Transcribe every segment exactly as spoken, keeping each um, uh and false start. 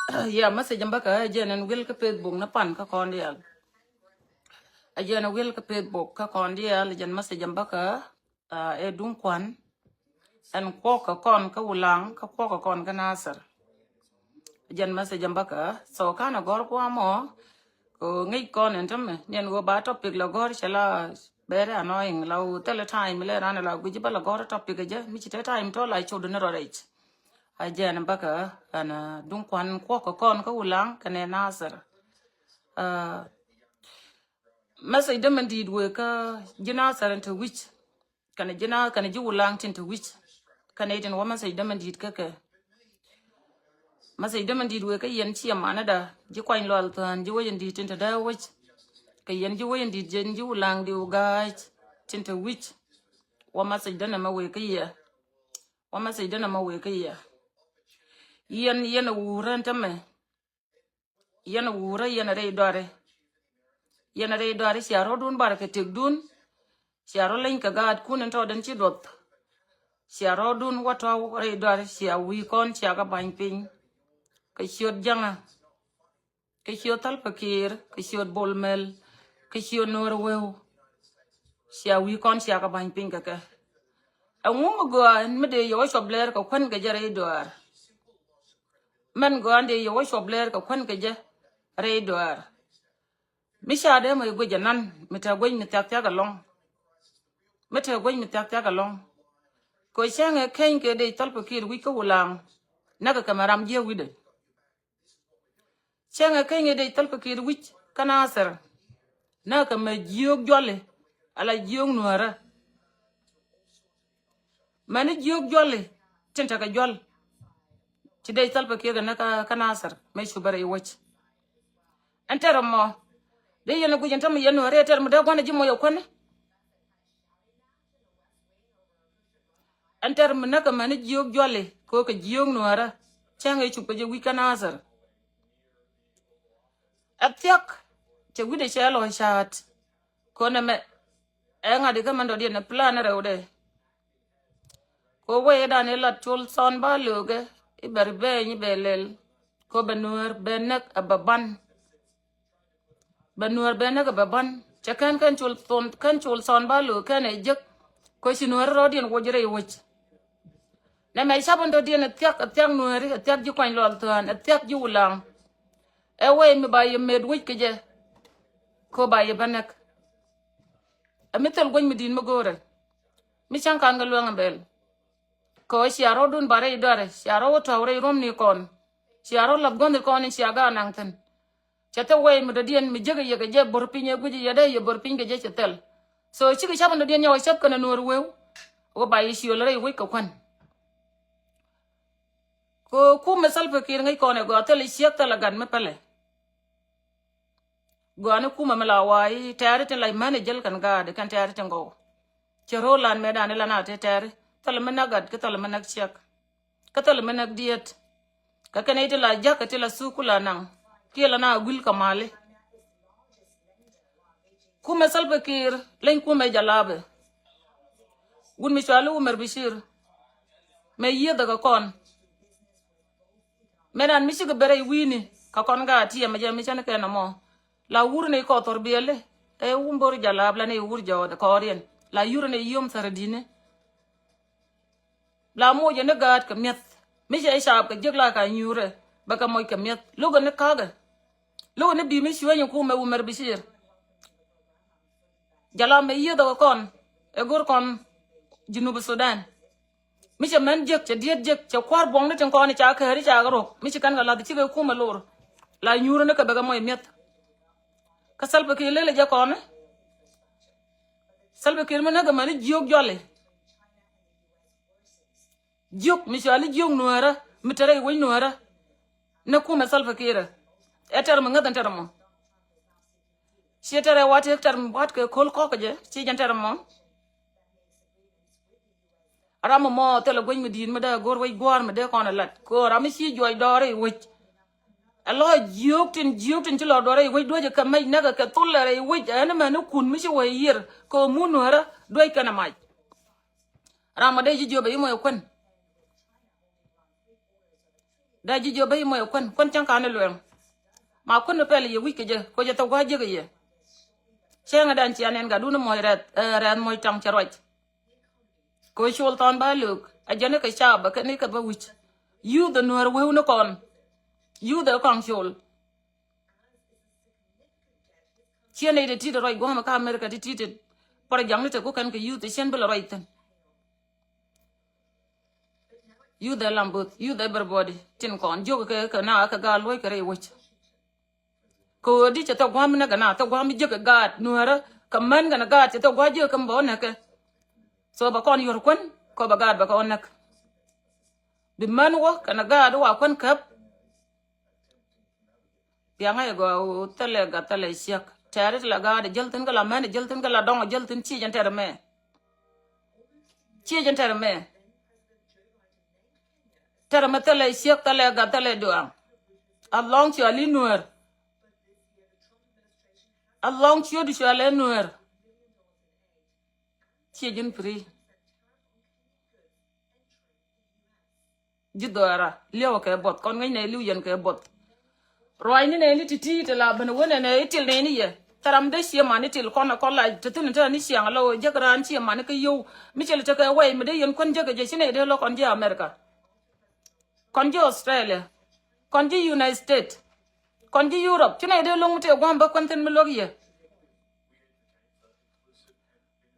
Yeah, message in bäkä, ɛ jɛn ɛn wil kä Facebook ni pan kä kɔn diaal. Ɛ jɛn ɛ wil kä Facebook kä kɔn diaal, ɛ jɛn message in bäkä, ɛ duŋ kuan. Ɛn kuɔk kä kɔn kä Wulaŋ, kä kuɔk kä kɔn kä Nasir. Ɛ jɛn message in bäkä, so kan ɛ gɔr kuamɔ, kɛ ŋic kɔn ɛn tämɛ, niɛn ɣöö ba topic la gɔr cɛ la very annoying, la ɣöö thilɛ time lɛ ran la guic ba la gɔr topic ɛ jɛ, mi ci te time tɔ la cot ni rɔ rɛc. A jɛn bäkä ɛn duŋ kuan kuɔk kä kɔn kä Wulaŋ kɛnɛ Nasir. Message dämɛ di̱i̱t wëë kä ji̱ Nasir in te wi̱c. Kɛnɛ ji̱ na kɛnɛ ji̱ Wulaŋ tin te wi̱c. Kɛnɛ itin wä message dämɛ di̱i̱t kä kɛ. Message dämɛ di̱i̱t wëë kä yɛn ciɛ manäda ji̱ kuany lual thuan ji̱ wec in di̱i̱t tin te dee wec. Kɛ yɛn ji̱ wec in di̱i̱t jɛn ji̱ Wulaŋ diw ga̱a̱c tin te wi̱c. Wä message dämɛ wëë kä yɛ. Wä message dämɛ wëë kä yɛ. Yɛn yɛn a wurä tämɛ. Yɛn a wurä yɛn a rɛy dɔari. Yɛn a rɛy dɔari cia rɔ̱dun bar kɛ tëkdun. Cia rɔ leny kɛ gaatkun in tɔɔdɛn ci duɔth. Cia rɔ̱dun wä tɔ̱w rɛy dɔari cia wi̱i̱ kɔn cia kɛ ba̱ny piny. Kɛ ciöt jaŋä. Kɛ ciöt Thalpa Kiir, kɛ ciöt Bol Mel, kɛ ciöt Nuɔr Weu. Cia wi̱i̱ kɔn cia kɛ ba̱ny piny kɛ kɛ. Ɛŋu mi gɔaa ɛn mi dee yɛ wä cuɔp lɛr kɛ kuän kɛ jɛ rɛy dɔaar. Mɛn gɔaa ɛn dee yɛ wä cuɔp lɛr kɛ kuän kɛ jɛ rɛy dɔaar. Mi ca dee mɛ guic ɛnan mi te guic mi thiak thiak ɛlɔŋ. Mi te guic mi thiak thiak ɛlɔŋ. Kɛ cäŋ ɛ keny kɛ dee Thalpa Kiir wi̱c kä Wulaŋ. Näk kɛ mɛ ram jiɛ wi̱dɛ. Cäŋɛ keny i̱ dec Thalpa Kiir wi̱c kä Nasir. Näk kɛ mɛ jiök juali ala jiök nuäärä. Mɛni jiök juali tin tekɛ jual. Ci dec Thalpa Kiir kɛ näk kä Nasir mɛ cupɛ rɛy wäc. Ɛn tɛr ɛmɔ dee yɛn ɛ guic ɛn tämɛ yɛn nuäärä ɛ tɛr mi dee gua̱n ɛ ji̱ mɔc ɛ kuäni. Ɛn tɛr mi näk kɛ mɛni jiök juali kɛ ɣöö kɛ jiök nuäärä. Cäŋ ɛ cupɛ jɛ wi̱c kä Nasir. Ɛ thiak cɛ wi̱cdɛ cɛ lɔ ca̱a̱t. Kɔn ɛmɛ ɛ ŋa̱t ikä mɛn dɔ̱diɛn ɛ plan rɛwdɛ. Kɛ wee dan ilat col thɔn ba löökɛ i̱ bɛ ri bɛɛny i̱ bɛ lɛl. Kɛ bɛ nuäär bɛ näk ɛ bɛ ban. Bɛ nuäär bɛ näk ɛ bɛ ban cɛ kɛn kɛn col thɔn kɛn col thɔn ba löök kɛn ɛ jek. Kɛ ci nuäär rɔɔdiɛn woc rɛy woc. Nɛ mɛ cap in dɔ̱diɛn ɛ thiak ɛ thiak nuääri ɛ thiak ji̱ kuany lual thuään ɛ thiak ji̱ Wulaŋ. Ɛ wee mi ba yɛ met wec kɛ jɛ. Kɛ ba yɛ bä näk. Ɛ mi thil guäc mi di̱i̱t mi go̱o̱rɛ. Mi cäŋ kan kɛ luäŋ ɛ bɛl. Kɛ ɣöö cia rɔ̱dun ba rɛy dɔarɛ cia rɔ̱ wä tɔ̱w rɛy ruɔ̱mni kɔn. Cia rɔ̱ lath gua̱ndhi kɔn in cia gaat naŋ thi̱n. Cɛ thil wee mi dɔ̱diɛn mi jek yɛ kɛ jɛ bo̱r piny ɛ guic yɛ dee yɛ bo̱r piny kɛ jɛ cɛ thil. So cikɛ cap in dɔ̱diɛn nyɔk ɛ cap kɛnɛ nuɔ̱ɔ̱r weu. Wä ba yɛ ciöl rɛy wec kɛ kuän. Kɛ ɣöö kumɛ Salva Kiir ŋäc kɔn ɛ gɔaa thil i̱ ciek thil ɛ gat mi pälɛ. Gɔaa ni kumɛ mi la wa̱a̱ i̱ tɛɛri tin la män ɛ jäl kɛn gaat kɛn tɛɛri tin gɔw. Cɛ ro̱o̱ lan mɛ dan i̱ la na te tɛɛri thil mi näk gat kä thil mi näk ciek. Kä thil mi näk diet. Kä kɛn i̱ ti la jakä ti la thuk ku la naŋ kiɛ la na guil kɛ mali. Kumɛ Salva Kiir leny kumɛ jalabɛ. Wut mi cuali Umar Bashir. Mɛ yieth kɛ kɔn. Mɛ nan mi cikɛ bɛ rɛy wi̱i̱ni kɛ kɔn gaat tiɛmɛ jɛ mi cɛn kɛn ɛmɔ. La wur ni kɔɔth thɔr biɛli ɛ wum bor jalab la ni wur jɔɔth kɔɔriɛn la yur ni yom thar di̱ni. La moc ni gaat kɛ mi̱eth mi cɛ caap kɛ jiäk la ka nyuurɛ bɛ kɛ moc kɛ mi̱eth lo̱kɛ ni ka̱kɛ. Lo̱kɛ ni bi̱i̱ mi cueeny kumɛ Umar Bashir. Jalab mɛ yieth ɛ kɔn ɛ go̱r kɔn Junub Sudan. Mi cɛ mɛn jiäk cɛ diet jiäk cɛ kua̱r buɔ̱ŋni tin kɔn ca kääri ca kɛ rok mi ci kɛn kɛ lath cikɛ kumɛ lor. La nyuuri ni kɛ bɛ kɛ mɔc mi̱eth. Kä Salva Kiir lele jɛ kɔn. Salva Kiir mi näk kɛ mɛn jiök juali. Jiök mi cuali jiök nuäärä mi tɛrɛ i̱ wec nuäärä. Ni kumɛ Salva Kiir ɛ tɛr mi ŋäth ɛn tɛr mɔ. Ci tɛrɛ wat tɛr mi wat kɛ ko̱l kɔk kɛ jɛ ci jɛn tɛr mɔ. Ram mɔ thilɛ guec mi di̱i̱t mi dee go̱r wec gua̱a̱r mi dee kɔn ɛ lat ko̱o̱r ram mi ci juɔc dɔɔr i̱ wec. Ɛ lɔ jiök tin jiök tin ci lɔ dɔɔr i̱ wec duɔ̱cɛ kɛ mec näkɛ kɛ thulɛ rɛy wec ɛn mɛn i̱ kun mi ci wec yiër kɛ mun nuäärä duɔ̱c kɛn ɛ mac. Ram mɔ dee ji̱ jiöpɛ i̱ mɔ i̱ kuän. Dee ji̱ jiök bä i̱ moc ɛ kuän, kuän cäŋ ka̱n i̱ luɛŋ. Ma kuän i̱ pɛl yɛ wi̱c kɛ jɛ, kɛ jɛ thok gua̱a̱th jiäk i̱ yɛ. Cäŋ ɛ dan cia nɛn gat wun i̱ moc rɛth, ɛ, rɛth moc taŋ cɛ ruac. Kɛ col thɔn ba lök a jɛn i̱ kɛ caap bä kɛn i̱ kɛ bä wi̱c. Youth ɛ nuäär wewni kɔn. Youth ɛ kɔaŋ col. Ciɛ nɛy ti ti̱t ruac gua̱a̱mɛ kä America ti ti̱t. Pɔr jaŋni te ku kɛn kɛ youth ti cien bi lɛ ruac thi̱n. Youth ɛ lam both, youth everybody tin kɔn jiök kɛ kɛ na kɛ gaa luɔ̱c kɛ rɛy wec. Kɛ ɣöö di cɛ thok gua̱a̱m näk kɛ na thok gua̱a̱m jiök kɛ gaat nuäärä kɛ män kɛn gaat cɛ thok gua̱a̱m jiök kɛ bä wä näk kɛ. So bɛ kɔn yuɔr kuän kɔ bɛ gaat bɛ kɛ wä näk. Bi män wä kɛn gaat wa kuän käp. Piaŋä yɛ gɔaa ɣöö thilɛ gat thilɛ ciek. Tɛɛri ti la gaat jäl thi̱n kä la män jäl thi̱n kä la dɔŋ jäl thi̱n ci jɛn tɛɛri mɛ. Ci jɛn tɛɛri mɛ. Tɛɛri mɛ thilɛ ciek thilɛ gat thilɛ duaŋ. Alɔŋ ci ali nuäär. Alɔŋ ci odi ci ali nuäär. Ci jɛn free. Ji̱ dhɔaara li̱w kɛ buɔth kɔn ŋäc nɛ li̱w yɛn kɛ buɔth. Ruacni nɛni ti̱ti̱ ti la ben wen ɛnɛ i̱ til nɛni yɛ. Thɛram dee cie man i̱ til kɔn ɛ kɔn la te thi̱n te ni ciaŋ la ɣöö jäk raan cie man i̱ kä yio̱w mi cɛ li tekɛ wɛy mi dee yɛn kuän jäk ɛ jɛ ci nɛy dee lɔ kɔn ji̱ America. Kɔn ji̱ Australia. Kɔn ji̱ United States. Kɔn ji̱ Europe ci nɛy dee lo̱ŋ mi tëë gua̱a̱m bä kuän thi̱n mi lo̱k yɛ.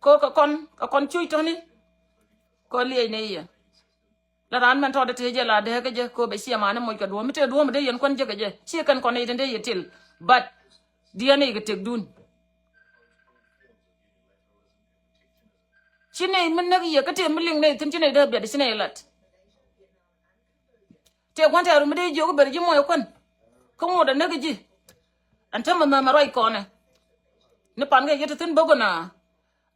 Ko kɛ kɔn kɛ kɔn cuc tɔ̱ni. Ko liɛc ni yɛ. La raan mɛn tɔɔt tëë jɛ la dee kä jɛ ko bɛ ciɛ mani moc kɛ duɔ̱ɔ̱m mi tëë duɔ̱ɔ̱m dee yɛn kuän jɛ kɛ jɛ ciɛ kɛn kɔn i̱ tin dee yɛ til. But diɛ ni kɛ tëk dun. Ci ni mi näk yɛ kä tëë mi liŋ ni thi̱n ci ni dee biɛt ci ni lat. Tëë gua̱n tɛɛr mi dee jiök ber ji̱ moc kuän. Kä ŋot a näk ji̱. Ɛn tämɛ mɛmɛ ruac kɔnɛ. Ni pan kɛ yet thi̱n bäk na.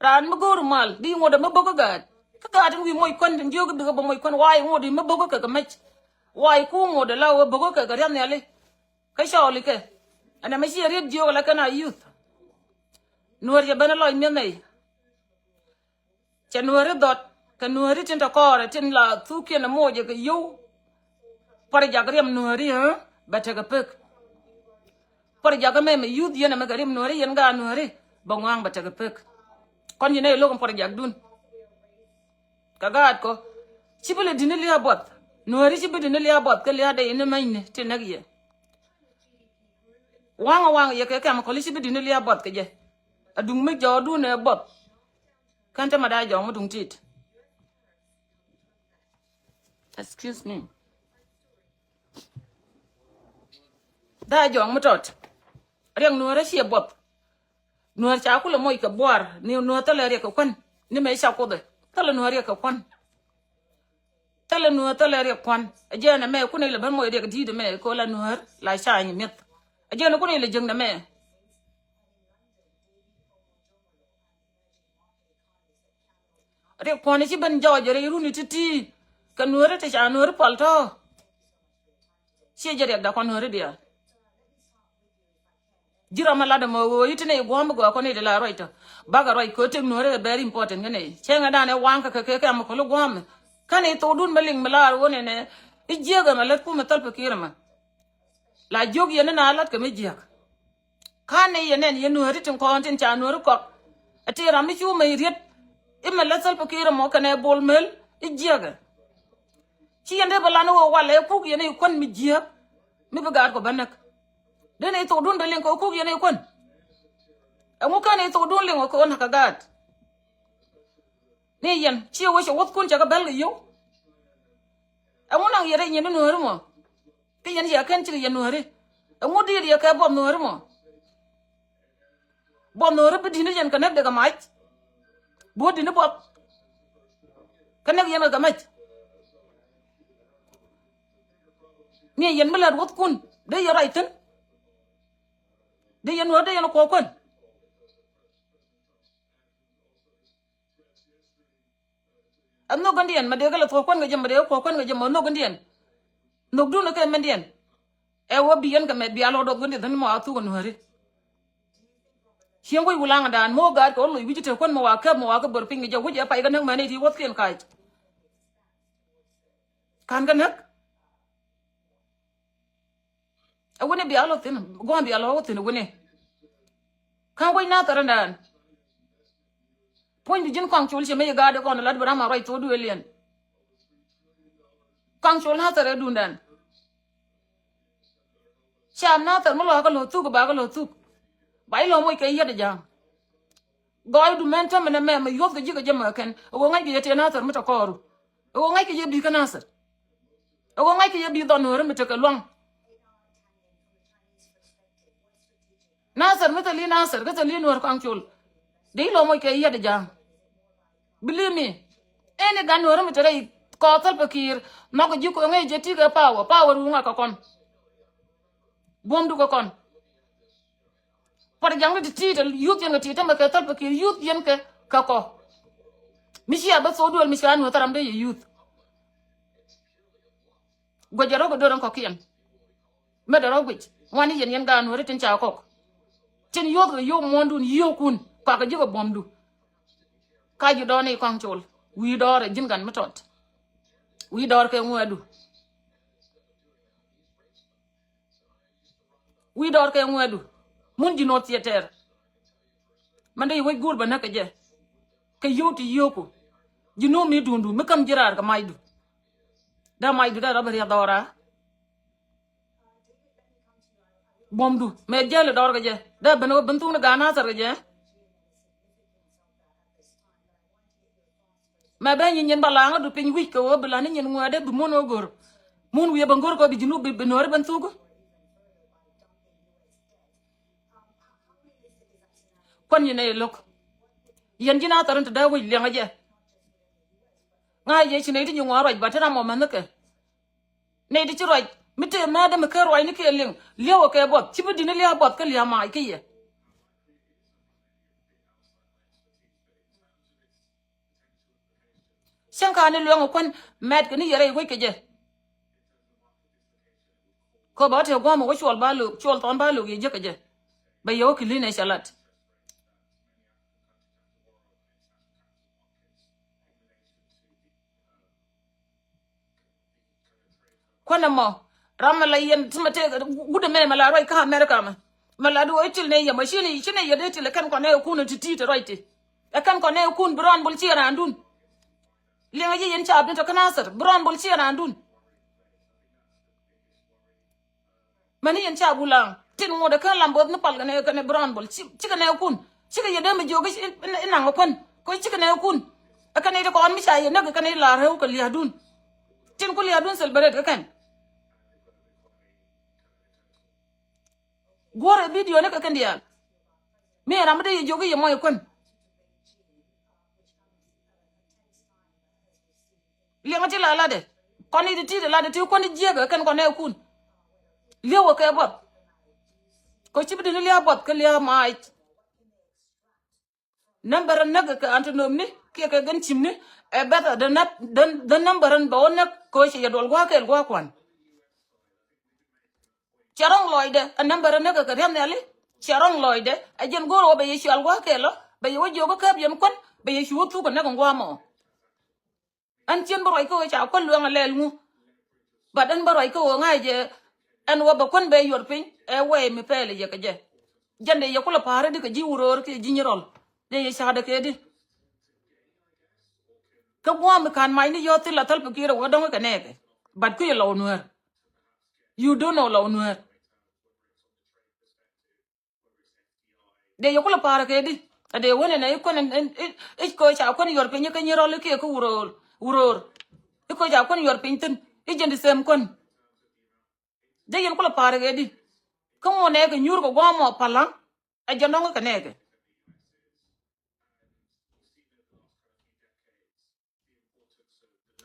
Raan mi go̱o̱r mal di ŋot a mi bäk gaat. Kä gaat in wi̱i̱ moc kuän tin jiök bikɛ bä moc kuän wa̱a̱ i̱ ŋot i̱ mi bäk kɛ kɛ mec. Wa̱a̱ i̱ ku ŋot a la wee bäk kɛ kɛ riath nhiali. Kä cɔɔli kɛ. Ɛn ɛmɛ ci riet jiök la kɛn a youth. Nuäär cɛ ben a lɔc mi̱eth nɛy. Cɛ nuääri dhɔt kɛ nuääri tin te kɔɔrɛ tin la thukiɛn ɛ moc ɛ kɛ yio̱w. Puɔr jak riɛm nuääri ɛ bɛ tekɛ pek. Puɔr jak ɛmɛ mɛ youth yɛn ɛmɛ kɛ riɛm nuääri yɛn gaat nuääri bɛ ŋɔaŋ bɛ tekɛ pek. Kɔn yɛn ɛ lo̱k ɛn puɔr jakdun. Kɛ gaat kɔ ci bi lɛ di̱t ni lia̱a̱ buɔth nuääri ci bi di̱t ni lia̱a̱ buɔth kɛ lia̱a̱ dee in ni mɛnyni ti näk yɛ. Waŋ ɛ waŋ yɛ kɛ kɛm kɔli ci bi di̱t ni lia̱a̱ buɔth kɛ jɛ. A duŋ mi jɔɔdun ɛ buɔth. Kän te ma daa jɔŋ mi duŋ tit. Excuse me. Daa jɔŋ mi tɔt. Riɛk nuäär a ciɛ buɔth. Nuäär ca kulɛ moc kɛ buar ni nuäär thilɛ riɛk kɛ kuän ni mɛ ca kuothɛ thilɛ nuäär riɛk kɛ kuän. Thilɛ nuäär thilɛ riɛk kuän a jɛn ɛmɛ kunɛ ilɛ ben moc riɛk di̱i̱t ɛmɛ kɛ la nuäär la ca nyi mi̱eth. A jɛn kunɛ ilɛ jek nɛmɛ. Riɛk kuɔ̱n ci ben jɔɔc rɛy runi ti̱ti̱. Kɛ nuääri ti ca nuääri pal tɔ̱. Ciɛ jɛ riɛk da kɔn nuääri diaal. Ji̱ ram a lat ɛmɔ ɣöö i̱ ti nɛy guɔ̱m bi gɔaa kɔn i̱ ti la ruac tɔ̱. Bakɛ ruac kɛ ɣöö tëk nuääri ɛ very important kä nɛy cɛŋɛ danɛ waŋ kɛ kɛ kɛ kɛ ɛmɔ kɔli guɔ̱m. Kɛn i̱ thokdun mi liŋ mi laar ɣöö nɛnɛ i̱ jiääk ɛmɛ lät kumɛ thäl pikir ɛmɛ. La jiök yɛn ni na lät kɛ mi jiääk. Ka̱n ni yɛ nɛn yɛ nuääri tin kɔn tin ca nuääri kɔk. Ɛ ti ram mi cu mec riet. Imɛ lɛ thäl pikir ɛmɔ kɛnɛ bol mel i̱ jiäkɛ. Ci yɛn dee bɛ lan i̱ wä walɛ i̱ kuk yɛn i̱ kuän mi jiääk. Mi bi gaat kɔ bä näk. Dee ni thokdun dee liŋ kɛ wä kuk yɛn i̱ kuän. Ɛŋu kɛn i̱ thokdun liŋ wä kɛ wä näk kɛ gaat. Ni yɛn ci wä cɛ wäthkun cɛ kɛ bɛl kɛ yio̱w. Ɛŋu naŋ yɛ rɛy nyin i̱ nuääri mɔ. Kä yɛn yɛ kɛn cikɛ yɛ nuääri. Ɛŋu diit yɛ kɛ buɔth nuääri mɔ. Buɔth nuääri bi di̱t ni yɛn kɛ näk dee kɛ mac. Buɔth di̱t ni buɔth. Kɛ näk yɛn kɛ kɛ mac. Ni yɛn mi lät wäthkun dee yɛ ruac thi̱n. Dee yɛn nuääri dee yɛn kuɔ̱k kuän. Ɛ nhök gändiɛn mɛ dee kɛ lɛ thuɔ̱k kuän kɛ jɛ mɛ dee kɛ kuɔ̱k kuän kɛ jɛ mɛ nhök gändiɛn. Nhökdun kɛ mɛndiɛn. Ɛ wä bi yɛn kɛ mɛt bia lɔt dɔth gändi thi̱n mɔ a thuk ɛ nuääri. Cieŋ kui̱ wulaŋdan mɛ wä gaat kɛ wä loc wi̱c te kuän mɛ wa kɛp mɛ wa kɛ bär piny kɛ jɛ wi̱c ɛ pay kɛ näk mɛn iti wäthkiɛn kac. Ka̱n kɛ näk. Ɛ wini bia lɔ thin, gua̱a̱ bia lɔ wä thin ɛ wini. Ka̱n wec Nathɛr ɛn dan. Puɔ̱nydu ji̱n Kɔaŋ Col ciɛ mi yi gaatdɛ kɔn lat bi ram a ruac thok duëël yɛn. Kɔaŋ Col Nathɛr ɛ duundan. Ca Nathɛr mi lɔ̱a̱kä lɔ thuk ba kä lɔ thuk. Ba ilɔ moc kɛ yɛt ja̱a̱ŋ. Gɔɔydu mɛn tämɛ nɛ mɛ mɛ yuɔth kɛ ji̱ kɛ jɛ mɛ kɛn. Ɛ ɣöö ŋa̱ckɛ yɛ tëë Nathɛr mi tɛ kɔɔru. Ɛ ɣöö ŋa̱ckɛ yɛ bi̱i̱ kä Nathɛr. Ɛ ɣöö ŋa̱ckɛ yɛ bi̱i̱ dhɔn Nuääri mi tekɛ lua̱ŋ. Nathɛr mi thil i̱ Nathɛr kä thil i̱ Nuäär Kɔaŋ Col. Dee ilɔ moc kɛ yɛt ja̱a̱ŋ. Believe me. Any gan Nuääri mi te rɛy kɔɔth Salva Kiir nhɔk ji̱ ko̱ŋ ɛ jɛ ti kɛ power. Power ruŋ a kɛ kɔn. Buɔ̱mdu kɛ kɔn. Puɔt ja̱ŋ ti ti ti te youth yɛn kɛ ti tämɛ kɛ Salva Kiir youth yɛn kɛ kɛ kɔ. Mi cia bä thok duël mi cia Nuäär thil ram dee yɛ youth. Guɛcɛ rɔ kɛ do̱r ɛn kɔ̱kiɛn. Mɛ dee rɔ guic ŋuani yɛn yɛn gaat Nuääri tin ca kɔk. Tin yuɔth kɛ yio̱w muɔ̱ɔ̱ndun yio̱wkun kɔakɛ ji̱ kɛ buɔ̱mdu. Ka ji̱ dɔɔr ni Kɔaŋ Col wi̱i̱ dɔɔr ɛ ji̱n gan mi tɔt. Wi̱i̱ dɔɔr kɛ ŋuɛɛdu. Wi̱i̱ dɔɔr kɛ ŋuɛɛdu. Mun ji̱ Nuɔth Thiatɛr. Mɛn dee yɛ wec guur bä näk kɛ jɛ. Kɛ yio̱w ti yio̱wku. Ji̱ Nuɔth mi duundu mi käm ji̱ raar kɛ macdu. Dee macdu dee rɔ bɛ riath dhɔra. Buɔ̱mdu mɛ jäl dɔr kɛ jɛ dee ben ɣöö ben thuk ni gaat Nathɛr kɛ jɛ. Mɛ ben nyin nyin ba laŋädu piny wi̱c kɛ ɣöö bi la̱t ni nyin ŋuɛɛdɛ bi mun ɣöö go̱r. Mun wi̱i̱ ben go̱r kɛ ɣöö bi ji̱ Nuɔth bi, bi Nuääri ben thuk. Kuän nyin nɛy lo̱k. Yɛn ji̱ Nathɛr in te dee wec liɛŋä jɛ. Ŋa̱c jɛ ci nɛy ti nyin ŋuan ruac ba te ram ɔ mɛn ni kɛ. Nɛy ti ci ruac mi tëë määtdä mi ken ruacni kiɛ liŋ li̱ew ɛ kɛ buɔth ci bi di̱t ni li̱ew buɔth kä li̱ew maac kä yɛ. Cäŋ ka̱n ni luɛŋ ɛ kuän mɛt kɛ ni yɛ rɛy wec kɛ jɛ. Kɔ ba wä tëë gua̱a̱m ɛ wä cuɔl ba lo̱k cuɔl thɔn ba lo̱k yɛ jek kɛ jɛ. Bɛ yɛ wä ki̱li nɛ cɛ lat. Kuän ɛmɔ ram mɛ la yɛn ti mɛ tëë wut ɛmɛ mɛ la ruac kä America mɛ. Mɛ la di wä itil nɛ yɛ mɛ ci ni ci nɛ yɛ dee til ɛ kɛn kɔn nɛ kun ti ti ti ruac ti. Ɛ kɛn kɔn nɛ kun bi rɔɔn bol ci ɛ raandun. Liɛŋɛ ji̱ yɛn caap ni tɔ kä Nathɛr bi rɔɔn bol ci ɛ raandun. Mɛni yɛn ca Gulaŋ tin ŋot ɛ kä Lam Both ni pal kɛnɛ kɛnɛ bi rɔɔn bol ci kɛnɛ kun cikɛ yɛ dee mi jiök i̱ naŋ ɛ kuän kɛ ci kɛnɛ kun. Ɛ kɛnɛ ti kɔn mi ca yɛ näk ɛ kɛnɛ la rɛw kɛ lia̱a̱dun. Tin ku lia̱a̱dun celebrate kɛ kɛn. Guɔ̱rɛ video ni kɛ kɛn diaal. Mi ɛ ram mi dee yɛ jiök i̱ yɛ mɔc ɛ kuän. Liɛŋä ti la latdɛ kɔn i̱ ti ti̱i̱t latdɛ ti kuän i̱ jiäkä kɛn kɔn nɛ kun. Li̱ew ɛ kɛ buɔth. Kɛ ci bi duni li̱ew buɔth kä li̱ew maac. Nambärä näk kɛ antinomni kiɛ kɛ gɛn cimni ɛ bɛth ɛ dä nambärä bɛ wä näk kɛ ci yɛ duɔl gua̱a̱k kɛɛl gua̱a̱k kuan. Cia rɔ̱ŋ lɔcdɛ ɛ nambärä näk kɛ ria̱th nhiali. Cia rɔ̱ŋ lɔcdɛ ɛ jɛn go̱o̱r wä bɛ yɛ cial gua̱a̱k kɛɛl ɔ bɛ yɛ wä jiök kä käp yɛn kuän bɛ yɛ ci wä thuk kɛ näk ŋua̱a̱mɔ. Ɛn cien bi ruac kä ɣöö ca kuän luɛŋ ɛ lɛl ŋu. But ɛn bä ruac kä ɣöö ŋa̱c jɛ ɛn wä bɛ kuän bɛ yuɔr piny ɛ wɛy mi pɛɛl ɛ yɛ kɛ jɛ. Jɛn dee yɛ kulɛ pa̱a̱r di kɛ ji̱ wuröör kiɛ ji̱ nyirɔl dee yɛ ca̱a̱dɛ kɛ di. Kä gua̱a̱m mi ka̱n mac ni yɔ̱ɔ̱th thil a thäl pikir ɛ wä dɔ̱ŋ kɛ nɛɛkɛ. But kui̱ ɛ lɔw nuäär. You don't know lɔw nuäär. Dee yɛ kulɛ pa̱a̱r kɛ di a dee wen ɛn i̱ kuän i̱ koc ca kuän yuɔr piny ikä nyirɔl ikiɛ kä wuröör wuröör. I̱ koc ca kuän yuɔr piny thi̱n i̱ jɛn di them kuän. Dee yɛn kulɛ pa̱a̱r kɛ di kä ŋuɔ nɛɛkɛ nyuur kɛ gua̱a̱mɔ palaŋ. Ɛ jɛ nɔŋ kɛ nɛɛkɛ.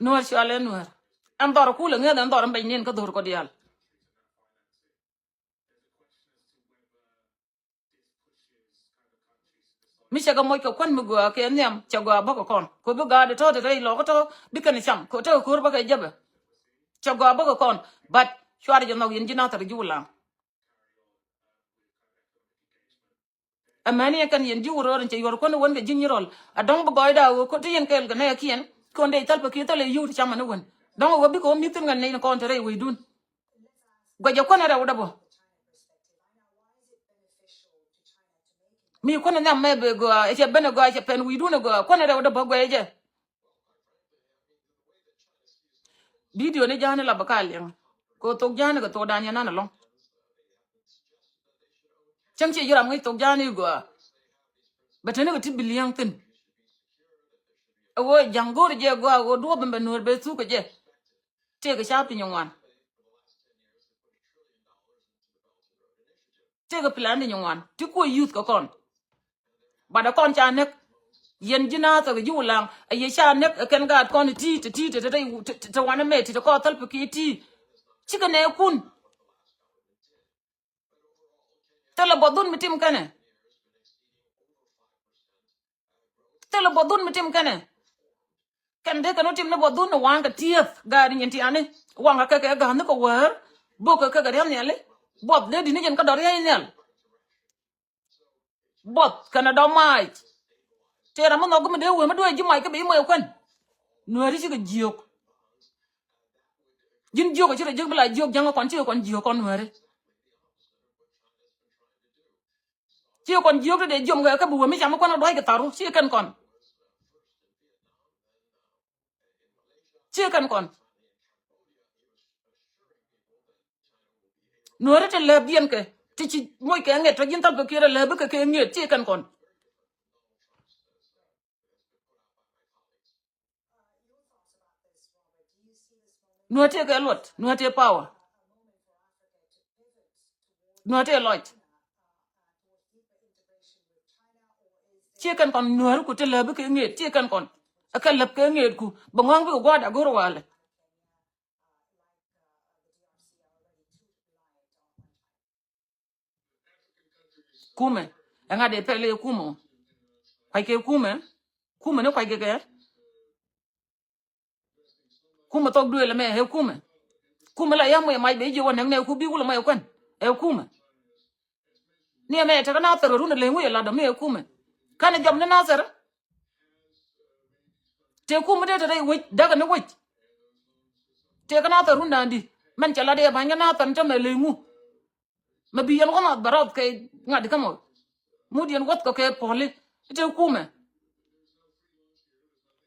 Nuäär cual ɛ nuäär ɛn dhɔr kulɛ ŋi̱eth ɛn dhɔr ɛn bɛc nin kä dho̱r kɔ diaal. Mi cɛ kɛ moc kɛ kuän mi gɔaa kɛ nhiam cɛ gɔaa bäkɛ kɔn kɛ bi gaat tɔ̱ te rɛy lɔk tɔ̱ bi kɛn cam kɛ tekɛ ko̱r bäkɛ jäpɛ. Cɛ gɔaa bäkɛ kɔn but cuarɛ jɛ nhɔk yɛn ji̱ nathɛr ji̱ wulaŋ. Amäni ɛn kɛn yɛn ji̱ wuröör in cɛ yuɔr kuän iwän kɛ ji̱ nyirɔl a dɔ̱ŋ bi gɔɔyda a ɣöö ko̱n ti yɛn kɛɛl kɛ nɛɛkiɛn. Ko̱n dee thal pɛ kiɛ thal ɛ yio̱w ti camɛ ni wän dɔ̱ŋ a ɣöö bikɛ wä mi̱th thi̱n kɛn nɛy ni kɔn te rɛy wecdun. Guɛcɛ kuän ɛ rɛwdɛ bä. Mi kuän nhiam mɛ bɛ gɔaa, ɛ cɛ ben ɛ gɔaa, ɛ cɛ pɛn wi̱i̱dun ɛ gɔaa, kuän ɛ rɛw dee bä guɛy jɛ. Video ni ja̱a̱n ni la bä ka liɛŋ. Kɛ thok ja̱a̱n ni kɛ thok da̱a̱n yɛn nan ɛlɔ̱ŋ. Cäŋ ci ji̱ ram ŋäc thok ja̱a̱n ni gɔaa. Bɛ te ni kɛ ti bi liɛŋ thi̱n. Ɛ ɣöö ja̱ŋ go̱o̱r jɛ gɔaa ɣöö duɔ̱ɔ̱p in bɛ nuäär bɛ thuk kɛ jɛ. Tëëkɛ ca piny ŋuan. Tëëkɛ plan di nyin ŋuan ti kuɔ youth kɛ kɔn. Bat ɛ kɔn ca näk. Yɛn ji̱ naath ɛ kɛ ji̱ wulaŋ ɛ yɛ ca näk ɛ kɛn gaat kɔn ti ti ti ti ti ti wanɛ mɛ ti ti kɔn thäl pi kiɛ ti. Cikɛ nɛ kun. Thilɛ buɔth dhun mi tim kɛnɛ. Thilɛ buɔth dhun mi tim kɛnɛ. Kɛn dee kɛn wä tim ni buɔth dhun ni waŋ kɛ tiɛth gaari nyin tiani. Waŋ kɛ kɛ kɛ ga̱a̱n ni kɛ wäär. Bok kɛ kɛ kɛ ria̱n nhiali. Buɔth dee di ni jɛn kä dɔr ria̱n nhial. Buɔth kɛn a dɔm maac. Tëë ram mi nhɔk mi dee wee mi duee ji̱ mac kä bi i̱ mɔc kuän. Nuääri cikɛ jiök. Ji̱n jiök a ci rɔ jiök bi la jiök ja̱ŋ kɔn cikɛ kɔn jiök kɔn nuääri. Ci kɔn jiök ti dee jiöm kɛ kä bi wemi cam kuan kɛ dua̱c kɛ tharu ci kɛn kɔn. Ci kɛn kɔn. Nuäri ti lääp diɛn kɛ ti ci moc kɛ ŋet tɔ ji̱n thal kɛ kiɛt a lääp bikɛ kɛ ŋet ci kɛn kɔn. Nuäär tëë kɛ luɔt, nuäär tëë power. Nuäär tëë lɔc. Ciɛ kɛn kɔn nuäär ku ti lääp kɛ ŋet, ciɛ kɛn kɔn. Ɛ kɛ lääp kɛ ŋet ku. Bɛ ŋɔ̱ŋ bikɛ gua̱a̱r da̱k go̱r walɛ. Kumɛ. Ɛ ŋa̱t dee pɛl i̱ kumɛ. Kuackɛ kumɛ. Kumɛ ni kuackɛ kɛ. Kumɛ thok duëël ɛmɛ ɛ kumɛ. Kumɛ la yam wee mac bɛ i̱ ji̱ wä nɛk nɛ ku bi wulɛ mac kuɛn. Ɛ kumɛ. Ni ɛmɛ ɛ tekɛ Nathɛr run ɛ leny wi̱i̱ ɛ lat dɔ̱ mi ɛ kumɛ. Kanɛ jɔm ni Nathɛr. Tëë kumɛ dee te rɛy wec, dakɛ ni wec. Tëë kä Nathɛr run da̱a̱n di. Mɛn cɛ lat i̱ ɛ ba̱ny kä Nathɛr ni tämɛ leny ŋu. Mɛ bi yɛn wä nath bɛ rɔth kɛ ŋa̱t kä mɔ. Mut yɛn wäth kɔ kɛ puɔ̱li. I̱ te kumɛ.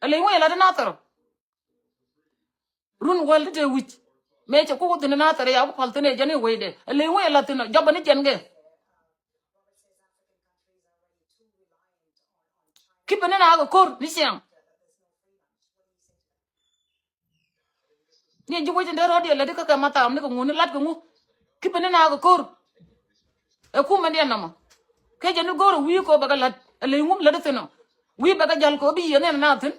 Ɛ leny wä yɛ la ti Nathɛr. Run wäl ti te wi̱c. Mëë cɛ kuk wä thi̱n Nathɛr ya wä pal thi̱n ɛ jɛn i̱ wecdɛ. Ɛ leny wä yɛ la thi̱n ɔ jɔbɛ ni jɛn kɛ. Kipɛ ni na kɛ ko̱r ni ciaŋ. Ni ji̱ wec in dee rɔ̱diɛn lätdi kä kɛ ma thaam ni kɛ ŋun ni lat kɛ ŋu. Kipɛ ni na kɛ ko̱r. Ɛ kumɛ ni ɛn nɔmɔ. Kecɛ ni go̱r ɛ wi̱i̱ kɛ bɛ kɛ la̱t. Ɛ ley ŋum lätdi thi̱n ɔ. Wi̱i̱ bɛ kɛ ja̱l kɛ ɔ bi yiëë ni ɛn na thi̱n.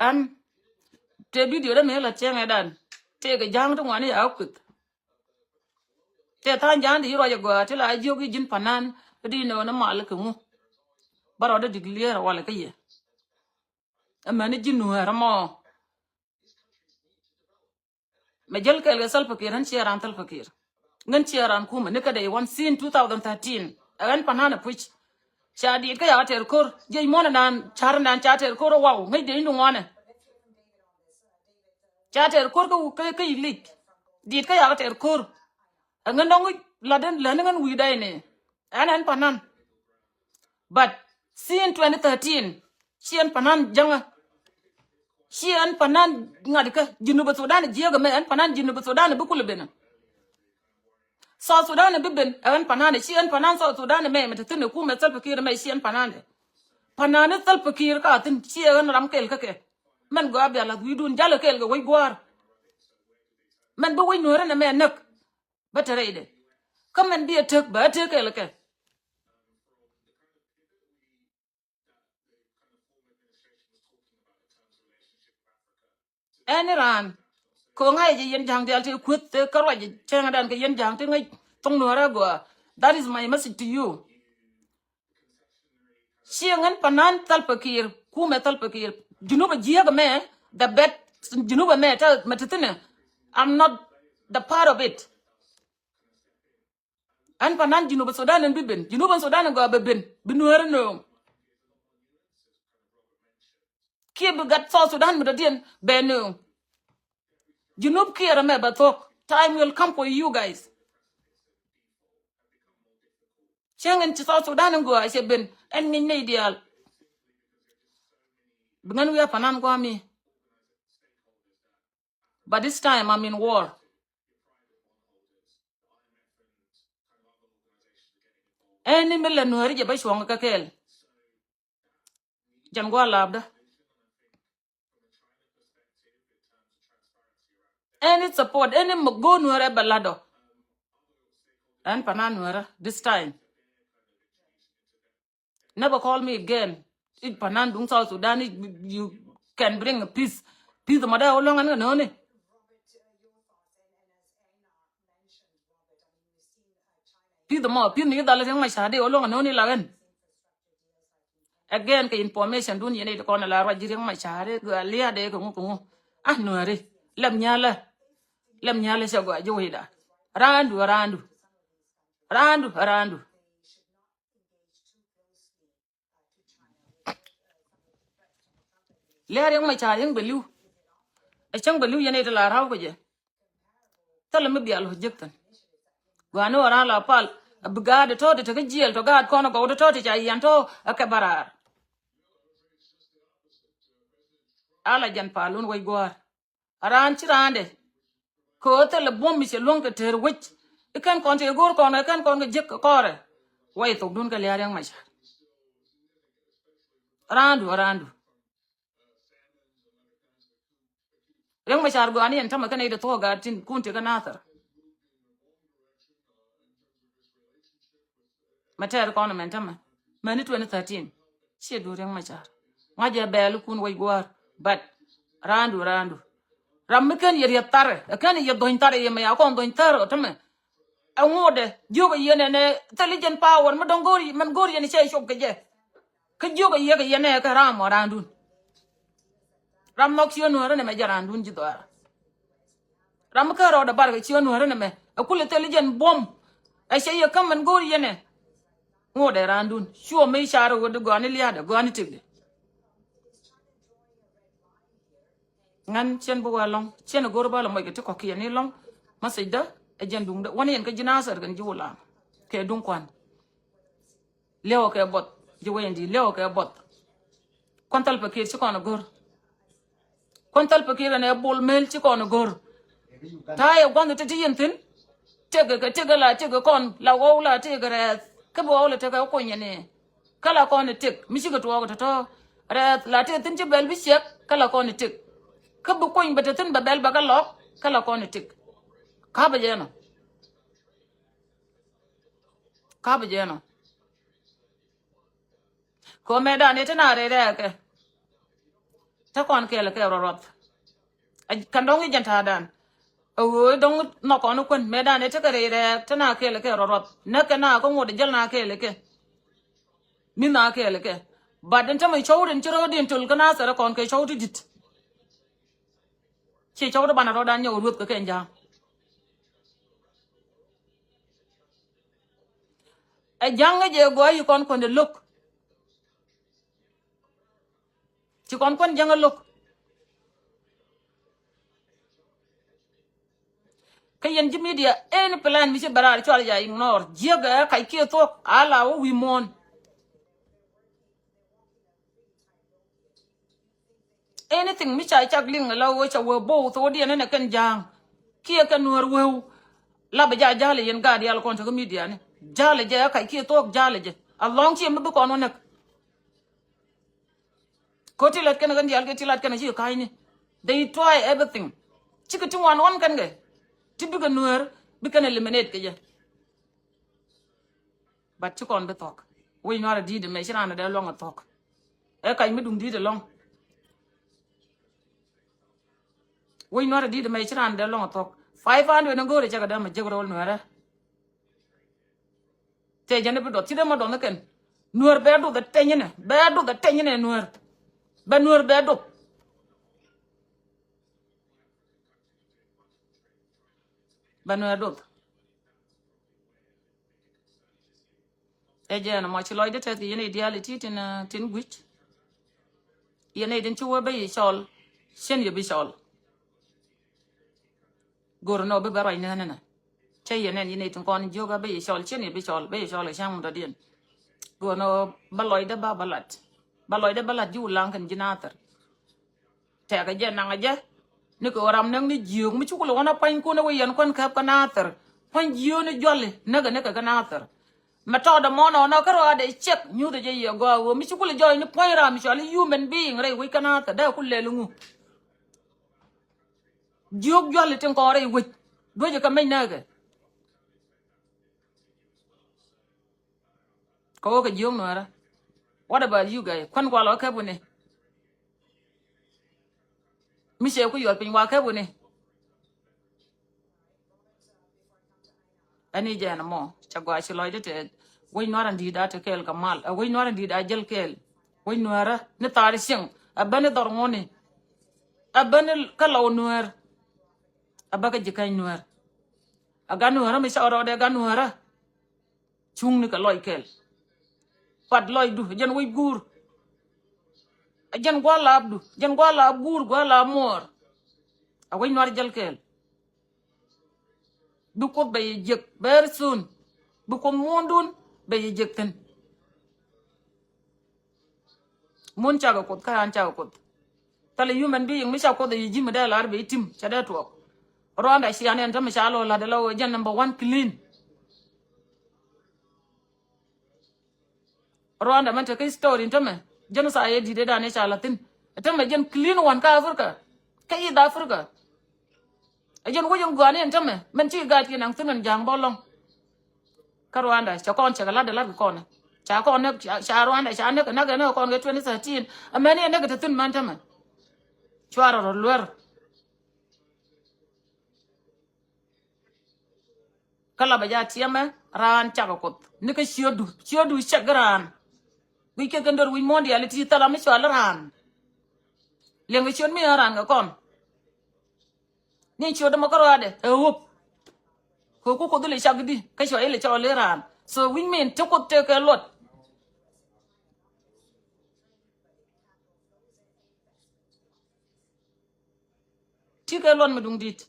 Ɛn tëë bidio dee mëë la cieŋɛ dan tëë kɛ ja̱a̱ŋ ti ŋuani ya kuith. Tëë tha̱a̱ŋ ja̱a̱ŋ ti ci ruac ɛ gɔaa ti la jiök i̱ ji̱n panan bi di nöö ni mal kɛ ŋu. Bä rɔɔdɛ dik lier walɛ kä yɛ. Ɛmɛni ji̱n nuäär ɛmɔ. Mɛ jäl kɛɛl kɛ Salva Kiir, ɣän ciɛ raan Salva Kiir. Ɣän ciɛ raan kumɛ ni kä day one since two thousand thirteen. Ɛ ɣän panan ɛ puc. Ca diit kä yak tɛɛr ko̱r. Jiɛc muɔ̱nɛ naan ca̱r naan ca tɛɛr ko̱r ɛ waw ŋäc dee ni duŋɔnɛ. Ca tɛɛr ko̱r kä kä kä ilik. Diit kä yak tɛɛr ko̱r. Ɛ ɣän dɔ̱ŋ lat in lät ni ɣän wi̱i̱ day ni. Ɛn ɛn panan. But since twenty thirteen, ci ɛn panan jäŋä. Ci ɛn panan ŋa̱t kä Junub Sudan jiäk ɛmɛ, ɛn panan Junub Sudan bi kulɛ ben. South Sudan bi ben, ɛn panan, ci ɛn panan South Sudan ɛmɛ, mɛ te thi̱n ɛ kumɛ Salva Kiir ɛmɛ, ci ɛn panan. Panan Salva Kiir ka thi̱n, ci ɛn ram kɛl kä kɛ. Mɛn gɔaa bia lath wi̱i̱dun, jalɛ kɛl kɛ wec gua̱a̱r. Mɛn bi wec nuäärä nɛmɛ näk. Bä te rɛydɛ. Kä mɛn bi ɛ tek, bä ɛ tek kɛl kɛ. Ɛn raan. Ko̱ŋ a jɛ yɛn ja̱a̱ŋ diaal ti kueth te kä ruac cɛŋ dan kɛ yɛn ja̱a̱ŋ ti ŋäc thoŋ nuäärä gɔaa. That is my message to you. Ciɛ ɣän panan Salva Kiir, kumɛ Salva Kiir. Junub a jiäk mɛ, the best, Junub mɛ, ta, mɛ ti thi̱n ɛ. I'm not the part of it. Ɛn panan Junub Sudan ɛn bi ben. Junub Sudan ɛn gɔaa bɛ ben. Bi nuäärä nööŋ. Kiɛ bi gat South Sudan mi dɔ̱diɛn bɛ nööŋ. Junub kiɛɛr ɛmɛ bɛ thok. Time will come for you guys. Cäŋ in ci South Sudan in gɔaa cɛ ben ɛn ŋi̱ny nɛy diaal. Bi ŋän wi̱i̱ a panan guami. But this time I'm in war. Ɛn ni mi lɛ Nuääri jɛ bä cuɔ̱ŋ kä kɛɛl. Jɛn gua̱a̱ lapdä. Any support, any mi go̱o̱r Nuäärä bɛ la̱t ɔ. Ɛn panan Nuäärä this time. Never call me again. I̱ panan duŋ South Sudan, i̱ you can bring a peace. Peace mɔ dee wä luäŋ ɛn kɛ nööni. Peace mɔ, peace ni dhal Riek Machar dee wä luäŋ kɛ nööni la ɣän. Again kɛ information dun yɛn i̱ ti kɔn la ruac ji̱ Riek Machar i̱ gɔaa lia̱a̱dɛ kɛ ŋu kɛ ŋu. Ah Nuääri. Lɛm nyalä. Lɛm nyalä cɛ gɔaa ji̱ wi̱i̱da. Raandu, raandu. Raandu, raandu. Lia̱a̱ Riek Machar yäŋ bɛ li̱w. Ɛ cäŋ bɛ li̱w yɛn i̱ ti la raw kɛ jɛ. Thilɛ mi bial wä jek thin. Gua̱a̱ni wä raan la pal. A bi gaat tɔ̱ ti te kä jiɛl tɔ̱ gaat kɔn a gɔw tɔ̱ ti ca yian tɔ̱ a kɛ bä raar. Ala jɛn pal wun wec gua̱a̱r. A raan ci raandɛ. Kɛ ɣöö thilɛ buɔ̱m mi cɛ luäŋ kɛ teer wec. I̱ kɛn kɔn ti go̱o̱r kɔn kɛ kɛn kɔn kɛ jek kɛ kɔrɛ. Wec thokdun kɛ Lia̱a̱ Riek Machar. Raandu, raandu. Riek Machar gɔaa ni ɛn tämɛ kɛn nɛy ti thuɔ̱k gaat tin kun ti kä Nathir. Mɛ tɛɛr kɔn mɛn tämɛ mɛn ni twenty thirteen. Ciɛ duun Riek Machar ŋa̱c jɛ bɛɛl kun wec gua̱a̱r. But raandu, raandu. Ram mi kɛn yɛ riɛth tharɛ ɛ kɛn yɛ dhony tharɛ yɛ mɛ ya kɔn dhony tharɛ ɔ tämɛ. Ɛ ŋuɔdɛ jiök ɛ yɛn ɛnɛ intelligent power mi dɔ̱ŋ go̱o̱r mɛn go̱o̱r yɛn cɛ cop kɛ jɛ. Kä jiök ɛ yɛ kɛ yɛn ɛ kɛ ram ɔ raandun. Ram nhɔk ci ɣän Nuäärä nɛmɛ jɛ raandun ji̱ dhɔaarä. Ram mi kä rɔɔdɛ barkɛ ci ɣän Nuäärä nɛmɛ ɛ kulɛ thil i̱ jɛn buɔ̱m. Ɛ cɛ yɛ kä mɛn go̱o̱r yɛn ɛ. Ŋuɔdɛ raandun cuɔ mi car ɛ ɣöt i̱ gɔaani lia̱a̱dɛ gɔaani tëkdɛ. Ŋän cɛn bi wä lɔ̱ŋ cɛn ɛ go̱r ba lɛ mɔc kɛ ti kɔ̱kiɛn i̱ lɔ̱ŋ. Message dä ɛ jɛn duŋdä wän yɛn kä ji̱ Nathir kɛn ji̱ Wulaŋ kɛ duŋ kuan. Liɛwä kɛ buɔth ji̱ wecɛn di̱i̱t liɛwä kɛ buɔth. Kuan Salva Kiir ci kɔn a go̱r. Kuan Salva Kiir ɛn ɛ Bol Mel ci kɔn a go̱r. Ta̱a̱ yɛ gua̱nh ti ti yɛn thi̱n. Tëkɛ kɛ tëkɛ la tëkɛ kɔn la ɣɔw la tëkɛ rɛɛth kä bi ɣɔw la tëkɛ kuny ɛn ɛ. Kä la kɔn ɛ tëk mi cikɛ tuɔɔk tɔ̱tɔ̱ rɛɛth la tëk thi̱n ci bɛl bi ciɛk kä la kɔn ɛ tëk. Kä bi kuny bɛ te thi̱n bɛ bɛl bɛ kɛ lɔk kä la kɔn ɛ tëk. Ka̱pɛ jɛ nɔ. Ka̱pɛ jɛ nɔ. Kɛ ɣöö mëëdan i̱ ti na rɛy rɛɛkɛ. Te kɔn kɛɛl kɛ rɔrɔth. Kɛn dɔ̱ŋ i̱ jɛn ta̱a̱dan. Ɛ ɣöö dɔ̱ŋ nhɔk kɔn kuän mëëdan i̱ ti kɛ rɛy rɛɛk te na kɛɛl kɛ rɔrɔth. Näk kɛ na kä ŋot jäl na kɛɛl kɛ. Mi na kɛɛl kɛ. But in tämɛ cɔw tin ci rɔ̱diɛn töl kä na thɛrɛ kɔn kɛ cɔw ti di̱t. Ci cɔw ti banɛ rɔ̱dan nyɔk rueth kɛ kɛn ja̱a̱ŋ. Ɛ ja̱ŋ ŋäc ɛ gɔaa yi kɔn kuändɛ lo̱k. Ci kɔn kuän ja̱ŋ ɛ lo̱k. Kä yɛn ji̱ media any plan mi ci bɛ raar cual ja ignore jiäk ɛ kac kiɛ thuɔ̱k a la wä wi̱i̱ muɔ̱ɔ̱n. Anything mi ca cak liŋ la wee ca wee bo̱o̱th wä diɛn ɛn ɛ kɛn ja̱a̱ŋ kiɛ kɛn nuäär wee wä. La bɛ ja ja̱a̱lɛ yɛn gaat yal kɔn te kä media ni ja̱a̱lɛ jɛ ɛ kac kiɛ thuɔ̱k ja̱a̱lɛ jɛ. Alɔŋ ciɛ mi bi kɔn wä näk. Ko ti lat kɛn kɛn dial kɛ ti lat kɛn ci ka̱ny ni. They try everything. Cikɛ ti wan wan kɛn kɛ ti bikɛ nuäär bi kɛn eliminate kɛ jɛ. But ci kɔn bi thuɔ̱k. Wec nuar a di̱i̱t mɛ ci raan a dee luɔ̱ŋ a thuɔ̱k. Ɛ kac mi duŋ di̱i̱t a lɔ̱ŋ. Wec nuar a di̱i̱t mɛ ci raan a dee luɔ̱ŋ a thuɔ̱k. Five hundred ni go̱o̱rɛ cɛ kɛ dee mɛ jek ro̱l nuɛrɛ. Tëë jɛn i̱ bi duɔth ci dee mɛ duɔth ni kɛn. Nuɛr bɛ duɔth a teny inɛ bɛ duɔth a teny inɛ nuɛr. Bɛ nuɛr bɛ duɔth. Bɛ nuɛr duɔth. Ɛ jɛn ɛmɔ ci lɔcdä tɛth kɛ yɛn i̱ diaal i̱ ti tin, tin gui̱c. Yɛn i̱ tin ci wee ben yi cɔl cien yɛ bi cɔl. Go̱r ni ɣöö bi bɛ ruac ni ɣän ɛnɛ. Cä yɛn ɛn yɛn ɛ tin kɔn jiök a bä yɛ cɔl, cien yɛ bi cɔl, bä yɛ cɔl ɛ cäŋ mundɔ diɛn. Go̱r ni ɣöö bä lɔcdä bä bä lat. Bä lɔcdä bä lat ji̱ Wulaŋ kɛn ji̱ Nathir. Tɛkɛ jɛ naŋɛ jɛ. Ni kɛ ɣöö ram näk ni jiök mi ci kulɛ wä na pua̱nykun ɛ wä yɛn kuän käp kä Nathir. Pua̱ny jiök ni juali näkɛ ni kɛ kä Nathir. Mɛ tɔɔdɛ mɔnɔ nɔ kä rɔɔdɛ cɛk nyuuthɛ jɛ yɛ gɔaa ɣöö mi ci kulɛ jɔɔc ni pua̱ny ram mi cɔal i̱ human being rɛy wec kä Nathir dee ku lɛl iŋu. Jiök juali tin kɔɔr rɛy wec. Duecɛ kɛ mec nääkɛ. Kɛ ɣöö kɛ jiök Nuäärä. What about you guys? Kuän gualɔ kɛ buni. Mi cɛ ku yuɔr piny wa kɛ buni. Ɛn i̱ jɛn ɛmɔ cɛ gɔaa ci lɔcdä tɛ. Wec Nuäärä di̱i̱t a te kɛɛl kɛ mal. Ɛ wec Nuäärä di̱i̱t a jäl kɛɛl. Wec Nuäärä ni thaar cieŋ. Ɛ ben i̱ dhɔr ŋuni. Ɛ ben i̱ kä lɔw Nuäär. Ɛ bä kä ji̱ käny Nuäär. Ɛ gan Nuäärä mi cak rɔɔdɛ gan Nuäärä. Cuŋni kɛ lɔc kɛl. Pat lɔcdu ɛ jɛn wec guur. Ɛ jɛn gua̱a̱r laapdu, jɛn gua̱a̱r laap guur, gua̱a̱r laap muɔɔr. A wec Nuäär jäl kɛl. Bi Kuoth bɛ yɛ jiäk very soon. Bi Kuoth muɔ̱ɔ̱ndun bɛ yɛ jiäk thi̱n. Mun cakɛ Kuoth kä an cakɛ Kuoth. Thilɛ human being mi ca Kuoth ɛ yi ji̱ mi dee lar bɛ i̱ tim cɛ dee tuɔɔk. Rwanda cian ɛn tämɛ ca lɔ la̱t ɛ la ɣöö jɛn number one clean. Rwanda mɛn te kä history tämɛ genocide ɛ di̱t ɛ dan ɛ ca la̱t thi̱n. Ɛ tämɛ jɛn clean one kä Africa. Kä East Africa. Ɛ jɛn wec in gua̱a̱r ni ɛn tämɛ mɛn ci gaat kiɛ naŋ thi̱n ɛn ja̱a̱ŋ bä lɔ̱ŋ. Kä Rwanda cɛ kɔn cɛ kɛ la̱t ɛ la̱t kɛ kɔn. Ca kɔn näk ca, ca Rwanda ca näk ɛ näk ɛ näk ɛ kɔn kɛ twenty thirteen. Ɛ mɛn i̱ ɛ näk ɛ te thi̱n mɛn tämɛ. Cuarɛ rɔ luer. Kä la bɛ ja tiɛmɛ raan cakɛ Kuoth ni kä ciötdu, ciötdu cak raan. Wi̱c kɛ kɛn dör wi̱c muɔ̱ɔ̱n diaal ti thil a mi cɔal raan. Liɛŋ kɛ ciöt mi ɛ raan kɛ kɔn. Ni ciöt ɛmɔ kä rɔadɛ ɛ ɣöp. Kɛ ku Kuoth ilɛ cak di kä cɔal ilɛ cɔal i̱ raan. So which mean ti Kuoth tekɛ luɔt. Ti kɛ luɔt mi duŋ dit.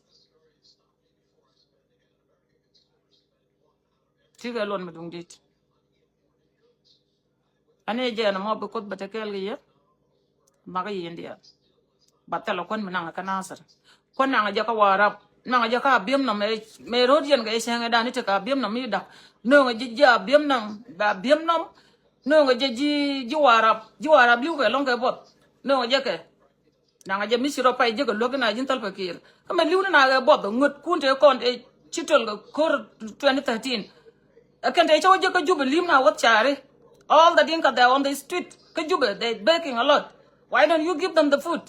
Ti kɛ luɔt mi duŋ dit. Ani jɛn ɛmɔ bi Kuoth bɛ te kɛɛl kɛ yɛ. Makä yi India. Ba thɛl kuän mi naŋ kä Nasir. Kuän naŋ jɛ kä Warap. Naŋ jɛ kä Abiemnom mɛ, mɛ ro̱d yɛn kɛ cɛŋɛ dan i̱ te kä Abiemnom i̱ dak. Nöŋ jɛ ji̱ Abiemnom, ba Abiemnom. Nöŋ jɛ ji̱, ji̱ Warap, ji̱ Warap li̱w kɛ lɔ̱ŋ kɛ buɔth. Nöŋ jɛ kɛ. Naŋ jɛ mi ci rɔ pay jek ɛ luäk in a ji̱n Salva Kiir. Kä mɛ li̱w ni na ɣɛ buɔth ŋuet kun te kɔn te ci töl kɛ ko̱r twenty thirteen. Ɛ kɛn te cä wä jek kä Jubɛ li̱m na wäth caari. All the Dinka, they are on the street. Kä Jubɛ, they begging a lot. Why don't you give them the food?